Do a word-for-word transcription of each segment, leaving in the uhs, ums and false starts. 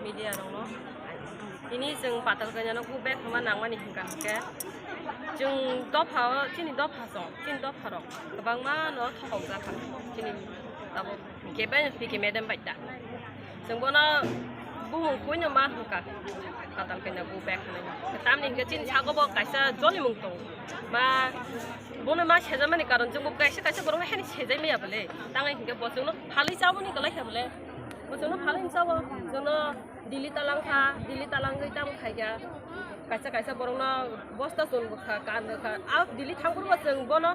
Media rokno tini chwng Patalkainano go back hwnma nangmani hwnkha hwnkhe, chwng dopha o, chini dopha song, chini dopha rok kwbangma no thokok jakha, chini abo P K bai, P K madam bai ta. Chwng bono bumung kuino ma hwnkha, Patalkaina go back hwnwi. Tamni hwnkhe chini sago bo kaisa jolimung tongo. Ma bono ma sejamani karon chwngbo kaisa kaisa borok haino sejai maya bole. Tangai hwnkhe bo chwngno phalwi chaboni kwlai kha bole. Bo chwngno phalwi chabo. Chwngno Delhi talang kha, Delhi talangwi tamo khaikha. Kaisa kaisa borokno bosta chol bwkha, kan bwkha. A Delhi thangphuru bo chwng bono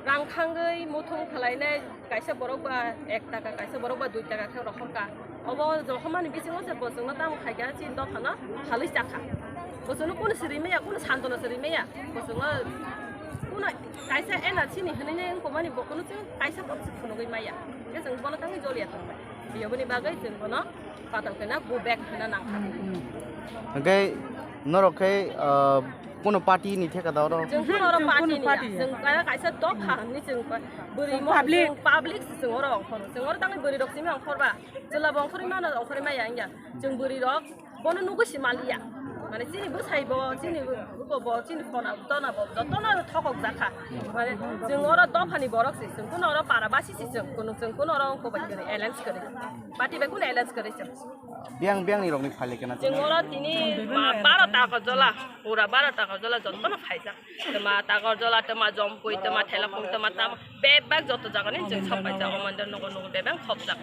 rang khangwi muthung khlainai, kaisa borok ba ek taka, kaisa borok ba dui taka khe rohorkha. Obo rohormani bisingo se bo chwngno tamo khaikha, chini dophano phalwi chakha. Bo chwngno kunu se rimaya, kunu santona se rimaya. Bo chwngno kunu kaisa N R C ni hwnwi wngkokmani bo kunu chwng kaisa kok se phunugwi maya. Khe chwng bono tangwi joliya tongbai. Biyaboni bagwi chwng bono Patalkaina go back hwnna nangkha. Hwnkhe norok khe, ah, kuno party ni thekada oro? Chwng kuno oro party ni ya. Chwng kaya kaisa dopha hwnwi chwng pa-, bwrwi mo-, chwng public se chwng oro ongkhoro. Chwng oro tangwi bwrwi rok simi ongkhorba. Chwla bo ongkhorwi mano, ongkhorwi maya wngya. Chwng bwrwi rok bono nugwi se maliya. Mane chini bwsai bo, chini buko bo, chini phona, tona bo, jotono thokok jakha. Mane chwng oro dophani borok se, chwng kuno oro para basi se chwng, kuno chwng kuno oro ongkho bai kwrwi, alliance kwrwi. Party bai kuno alliance kwrwi chwng. Biyang biyang ni rok ni phaile kena. Chwng oro tini ma baro ta Agartala, pura baro ta Agartala jotono phaijak. Tama ta Agartala, tama Jampui, tama Thelapung, tama tama bebak joto jaga ni chwng sok phaijak. O mandir nogo nogo bebak khopjak.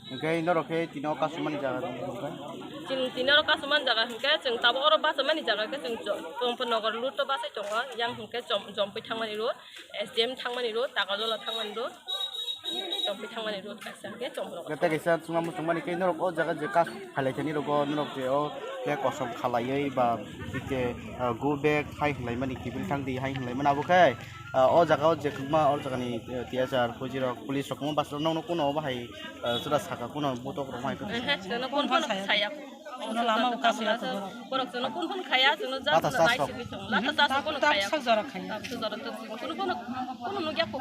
Hwnkhe norok khe tino kasumani jaga tong khe? Chwng tino oro kasumani jaga hwnkhe chwng tabuk oro bachamani jaga khe chwng jo-, Champaknagar road o bachai tongo, yang hwnkhe Jom-, Jampui thangmani road, S D M thangmani road, ta Agartala thangmani road, Jampui thangmani road kaisa hwnkhe Champaknagar. Tei kaisa chwngma muchungmani khe norok o jaga je kas phalai thani rogo norok je o khe kosom khalaiwi ba je, ah, go back hai hwnlaimani kiphil thang di hai hwnlaimani abo khe Ah, o jaga o je kwbangma o jaga ni, eh, T S R, fuji rok, police rok kwbangma bus rok nokno kuno bahai, eh, sura saka kuno botok rok bahai kuno. Ehe, jono kun kun saya. Ono lama o kasaya to. Borok jono kun kun khaya, jono ja Lata jono chas nai rok. Sibui tong. Lata chas rok kuno khaya. Sak jora khaya. Sak jora to kun kun kun nugya ko.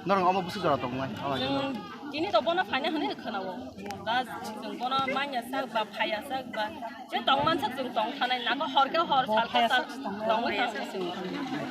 Norok omo busu jora tong nai. Jing, jini to bono phaina hwnwi khwnawo. Da jing bono manya sak ba phaya sak ba. Je tong man sak jing tong thanai nago hor khe hor sal khe sal tong thanai jing.